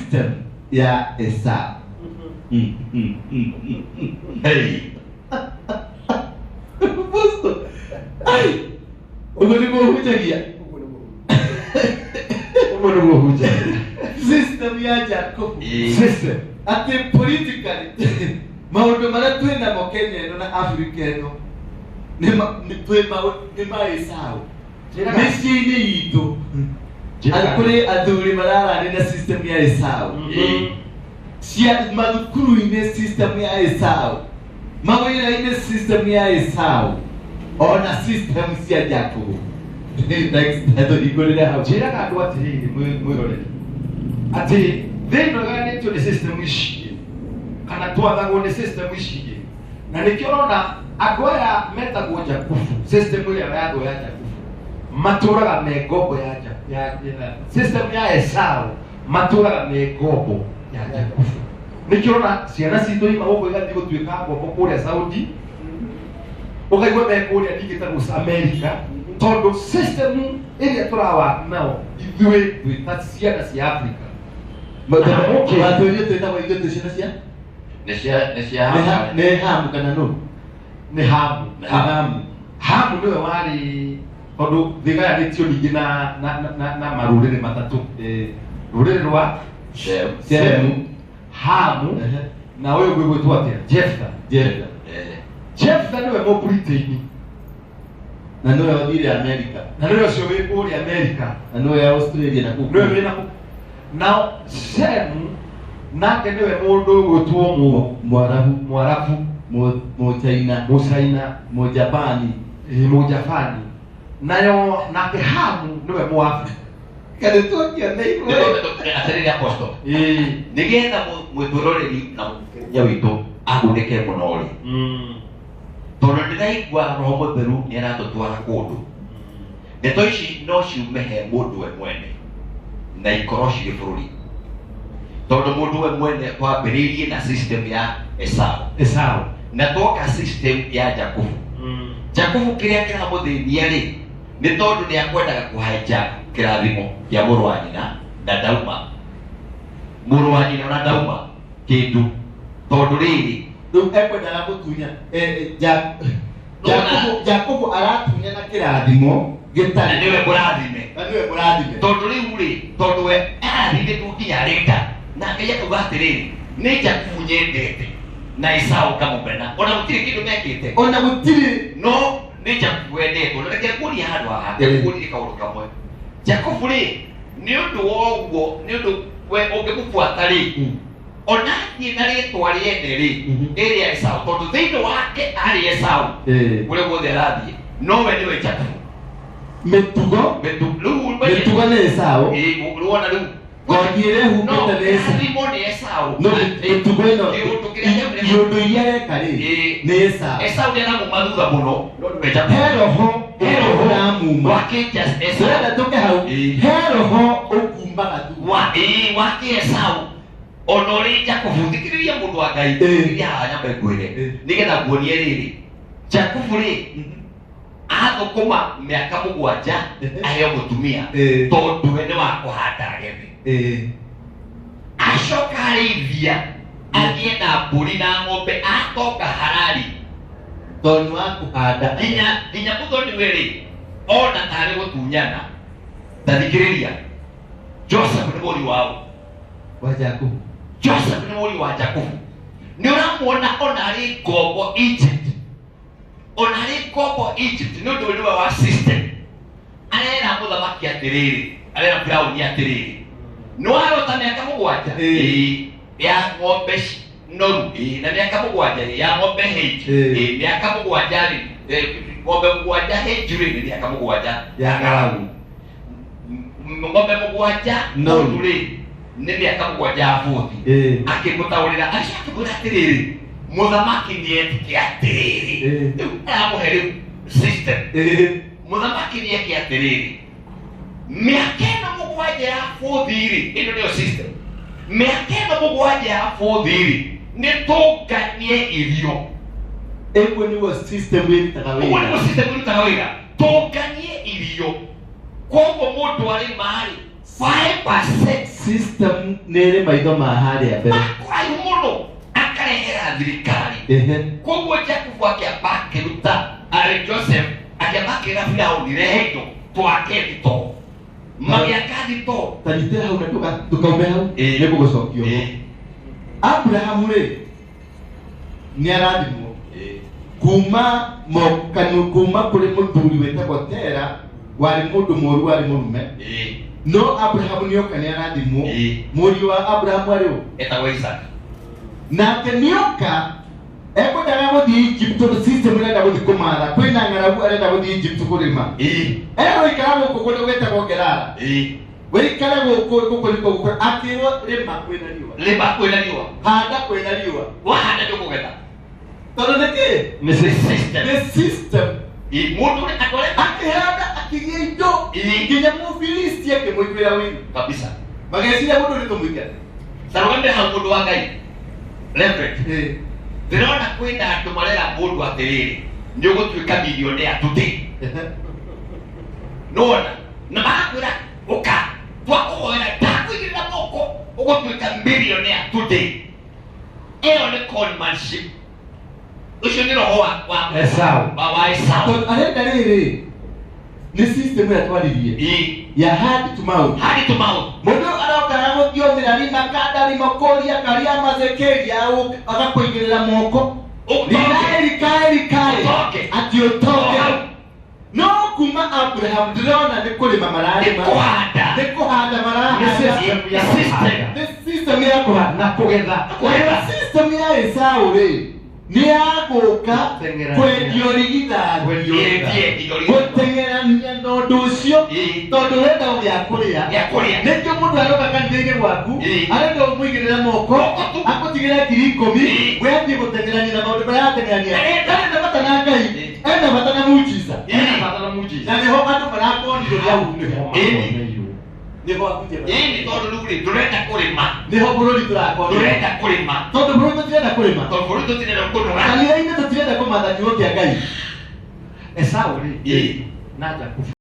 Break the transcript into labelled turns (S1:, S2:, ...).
S1: System ya Esau.
S2: Hey.
S1: Apostle. Ai. Ũguo nĩguo ũhunjagia.
S3: Ũguo nĩguo ũhunjagia.
S1: System ya Jacob.
S3: System.
S1: Atĩ politically maũndũ marĩa twĩ namo Kenya ĩno na Africa ĩno nĩ ma- nĩ twĩ maũ- nĩ ma Esau. Mĩciĩ-inĩ itũ kũrĩ athuri mararani na system ya Esau. Cia mathukuru-inĩ system ya Esau, mawĩra-inĩ system ya Esau, ona system cia Jacob. Next, tũhingũrĩre hau.
S3: Njĩraga andũ atĩrĩrĩ, mwĩroreri, atĩ thĩ ĩno ĩgayanĩtio nĩ system ici igĩrĩ, kana twathagwo nĩ system ici igĩrĩ, na nĩkĩo ũrona andũ aya metagwo Jakubu, system ĩrĩa yathwo ya Jakubu, matũraga me ngombo ya, system ya Esau, matũraga me ngombo ya Jakubu. Nĩkĩo ũrona ciana citũ ima gũkũ igathiĩ gũtuĩka ngombo kũrĩa Saudi, ũkaigua me kũrĩa ningĩ ta gũca America, tondũ system ĩrĩa tũrawa nao ithuĩ twĩ ta ciana cia Africa. Okay.
S1: Watwĩrire twĩtagwo ithuĩ twĩ ciana cia
S2: Nĩ cia
S1: Nĩ Hamu kana nũ?
S3: Nĩ Hamu.
S2: Nĩ
S1: Hamu.
S3: Hamu nĩwe warĩ, tondũ thĩ ĩgayanĩtio ningĩ na marũrĩrĩ matatũ, rũrĩrĩ rwa
S2: Shem.
S1: Shemu.
S3: Hamu na ũyũ gwĩgwĩtwo atĩa, Jefta.
S1: Jefta.
S3: Jefta nĩwe Mũbritĩini.
S1: Na nĩwe wathire America.
S3: Na nĩwe ũcio wĩ kũrĩa America.
S1: Na nĩwe Australia na kũu.
S3: Nĩwe wĩna kũ nao. Shemu nake nĩwe mũndũ ũgwĩtwo
S1: Mwarabu.
S3: Mwarabu.
S1: Mũchaina.
S3: Mũchaina.
S1: Mũjapani.
S3: Ĩ, Mũjapani nayo, nake Hamu nĩwe Mũafrika.
S1: Kana tuakĩoneirwo.
S2: Atĩrĩrĩ apostle, nĩgetha mwĩtũroreri na mũthikĩrĩria witũ agunĩke mũno rĩ, tondũ ndĩraigua Roho Mũtheru nĩ aratũtwara kũndũ, ndeto ici no ciume he mũndũ we mwene na ikorwo cirĩ bũrũri, tondũ mũndũ we mwene twambĩrĩirie na system ya Esau.
S3: Esau.
S2: Na twoka system ya Jakubu. Jakubu kĩrĩa kĩramũthĩnia rĩ, nĩ tondũ nĩ akwendaga kũhaica kĩrathimo kĩa mũrũ wa nyina, na ndauma mũrũ wa nyina na ndauma kĩndũ, tondũ rĩrĩ
S1: Rĩu ekwendaga gũtunya Jakubu aratunyana kĩrathimo
S2: na
S1: gĩtarĩ
S2: nĩwe mũrathime.
S1: Na nĩwe mũrathime.
S2: Tondũ rĩu rĩ, tondũ we arathimĩtwo nginya rĩnda, na Ngai akauga atĩrĩrĩ, nĩ Jakubu nyendete na Esau ngamũmena, ona gũtirĩ kĩndũ mekĩte.
S1: Ona gũtirĩ.
S2: No nĩ Jakubu wendetwo. Na reke nguonie handũ haha, reke nguonie kaũndũ kamwe. Jakubu rĩ, nĩ ũndũ wa ũguo, nĩ ũndũ we ũngĩmũbuata rĩ, ona athiĩ na rĩtwa rĩene rĩ, ĩrĩa Esau, tondũ thĩinĩ wake arĩ Esau, kũrĩa guothe arathiĩ no we nĩwe Jakubu.
S1: Mĩtugo.
S2: Rĩu
S1: Mĩtugo nĩ Esau.
S2: Ĩĩ, rĩu wona rĩu
S1: Ngothi ĩrĩa
S2: no
S1: ĩhumbĩte nĩ Esau.
S2: kĩrathimo nĩ Esau.
S1: No mĩtugo ĩno,
S2: Kĩũndũ kĩrĩa kĩamũre-
S1: iũndũ iria areka rĩ, nĩ Esau.
S2: Esau nĩ aramuma thutha mũno, no nĩwe Jakubu.
S1: He roho
S2: He roho
S1: ũramuma.
S2: Wakĩnja Esau.
S1: Ndĩrenda tũke hau. He roho ũkumbaga thutha.
S2: Wa ĩĩ wake Esau ona ũrĩ Jakubu. Thikĩrĩria, mũndũ wa Ngai. Thikĩrĩria haha nyambe ngwĩre, nĩgetha nguonie rĩrĩ, Jakubu rĩ, athũkũma mĩaka 7 aheo mũtumia, tondũ we nĩ wa kũhanda agethe. Acoka arĩithia, agĩe na mbũri na ng'ombe, atonga harari.
S1: Tondũ nĩ wa kũhanda.
S2: Nginya mũthoni we rĩ, ona tarĩ gũtunyana. Ta thikĩrĩria, Joseph nĩ mũriũ wao.
S1: Wa Jakubu.
S2: Joseph nĩ mũriũ wa Jakubu. Nĩ ũramuona ona arĩ ngombo Egypt, ona arĩ ngombo Egypt, nĩ ũndũ nĩwe wa system, arera mũthamaki atĩrĩrĩ, arera Firauni atĩrĩrĩ, nĩ warota mĩaka 7
S1: Ĩĩ.
S2: Ya ng'ombe noru, ĩĩ, na mĩaka 7 rĩ, ya ng'ombe hĩnju. Ĩĩ, mĩaka 7 rĩ, ng'ombe 7 hĩnju rĩ, nĩ mĩaka 7
S1: ya ng'aragu.
S2: Ng'ombe 7
S1: Noru.
S2: noru rĩ, nĩ mĩaka 7 ya bũthi. Akĩmũtaũrĩra, acoka akĩmwĩra atĩrĩrĩ, mũthamaki nĩ etĩke atĩrĩrĩ, rĩu aramũhe rĩu system. Mũthamaki nĩ eke atĩrĩrĩ, mĩaka ĩno 7 ya bũthi rĩ, ĩno nĩyo system, mĩaka ĩno 7 ya bũthi rĩ, nĩ tũnganie irio.
S1: Ĩguo nĩguo system ĩrutaga
S2: Ũguo nĩguo
S1: wĩra.
S2: System ĩrutaga wĩra, tũnganie irio, koguo mũndũ arĩma rĩ 5%
S1: System nĩ ĩrĩ maitho ma harĩa mbere.
S2: Makũraihu mũno akarehera thirikari.
S1: Ehe.
S2: Koguo Jakubu akĩamba akĩruta arĩ Joseph, akĩamba akĩra Firaũni, rehe indo twake thitoo. Magĩaka thitoo.
S1: Ta nyitĩra hau na ndũkaume hau.
S2: Ĩĩ.
S1: Nĩ ngũgũcokia ũguo.
S2: Ĩĩ.
S1: Abrahamu rĩ nĩ arathimwo
S2: Ĩĩ.
S1: kuma mokanu kuma kũrĩ mũthuri wĩtagwo Tera, warĩ mũndũ mũũru, warĩ mũrume.
S2: Ĩĩ.
S1: No Abrahamu nĩoka nĩ arathimwo.
S2: Ĩĩ.
S1: Mũriũ wa Abrahamu arĩ ũ?
S2: Etagwo Isaka.
S1: Nake nĩoka ekwendaga gũthiĩ Egypt tondũ system ĩrenda gũthiĩ kũmatha, kwĩna ng'aragu, arenda gũthiĩ Egypt kũrĩma.
S2: Ĩĩ.
S1: Erwo ikara gũkũ kũndũ gwĩtagwo Gerara.
S2: Ĩĩ.
S1: Wĩikare gũkũ, gũkũ nĩkuo gũkũ. Akĩrwo rĩma kwĩna riũa.
S2: Rĩma kwĩna riũa.
S1: Handa kwĩna riũa.
S2: Wahanda ndũkũgetha.
S1: Tondũ nĩkĩ?
S3: Nĩ system.
S2: System.
S1: Nĩ system.
S2: Ĩĩ, mũndũ ũrĩa andũ arĩa
S1: Akĩhanda akĩgĩa indo.
S2: Ĩĩ.
S1: Nginya Mũfilisti akĩmũiguĩra ũiru.
S2: Kabisa.
S1: Mageciria mũndũ nĩ tũmũingate.
S2: Tarũgamĩre hau mũndũ wa Ngai. Reverend.
S1: Ĩĩ.
S2: Ndĩrona kwĩna andũ marera mũndũ atĩrĩrĩ, nĩ ũgũtuĩka millionaire today. Nĩwona? Na marakwĩra ũka, twakũhoera, ndakũigĩrĩra moko, ũgũtuĩka millionaire today. Ĩyo nĩ conmanship. Ũcio nĩ roho wa
S3: Esau.
S2: wa Esau.
S1: Tondũ arenda rĩrĩ, nĩ system ĩrĩa twaririe.
S2: Ĩĩ.
S1: Ya hand to mouth.
S2: Hand to mouth.
S1: Mũndũ aroka agũthiomĩra rima kanda rima kũria karia mazekeria agakũigĩrĩra moko.
S2: Ũtoke.
S1: Rikae, rikae, rikae.
S2: Ũtoke.
S1: Atĩ ũtoke. No kuma Abraham ndĩrona nĩ kũrĩma mararĩma.
S2: Nĩ kũhanda.
S1: Nĩ kũhanda marahanda.
S3: Nĩ system ya
S2: Nĩ system.
S3: kũhanda.
S1: Nĩ system ya kũhanda.
S3: Na kũgetha.
S2: Kũgetha.
S1: System ya Esau rĩ, nĩ ya gũka
S3: Gũteng'erania.
S1: kwendio rigithathi.
S3: Kwendio
S2: Ĩĩ, ĩĩ,
S1: Gũteng'erania na ũndũ ũcio
S2: Ĩĩ.
S1: tondũ ũrenda gĩa kũrĩa.
S2: Gĩa kũrĩa.
S1: Nĩkĩo mũndũ aroka kanitha-inĩ gwaku,
S2: Ĩĩ.
S1: arenda ũmũigĩrĩre moko,
S2: Moko tu.
S1: akũtigĩre 10,000,
S2: Ĩĩ.
S1: we athiĩ gũteng'erania na maũndũ marĩa arateng'erania.
S2: Arenda.
S1: Ndarĩ na bata na Ngai,
S2: Ĩĩ.
S1: ena bata na muujiza.
S2: Ĩĩ.
S3: Ena bata na muujiza.
S1: Na nĩho andũ marakonirwo nĩ ahunjia.
S2: Ĩĩ.
S3: Makoneirwo.
S1: Nĩho ahunjia
S2: Ĩĩ, nĩ tondũ rĩu rĩ, ndũrenda kũrĩma.
S1: Nĩho bũrũri tũrakonwo.
S2: Ndũrenda kũrĩma.
S1: Tondũ bũrũri tũtirenda kũrĩma.
S2: Tondũ bũrũri tũtirenda kũnora.
S1: Kanitha-inĩ tũtirenda kũmatha kiugo kĩa Ngai.
S3: Esau rĩ,
S2: Ĩĩ.
S3: na Jakubu.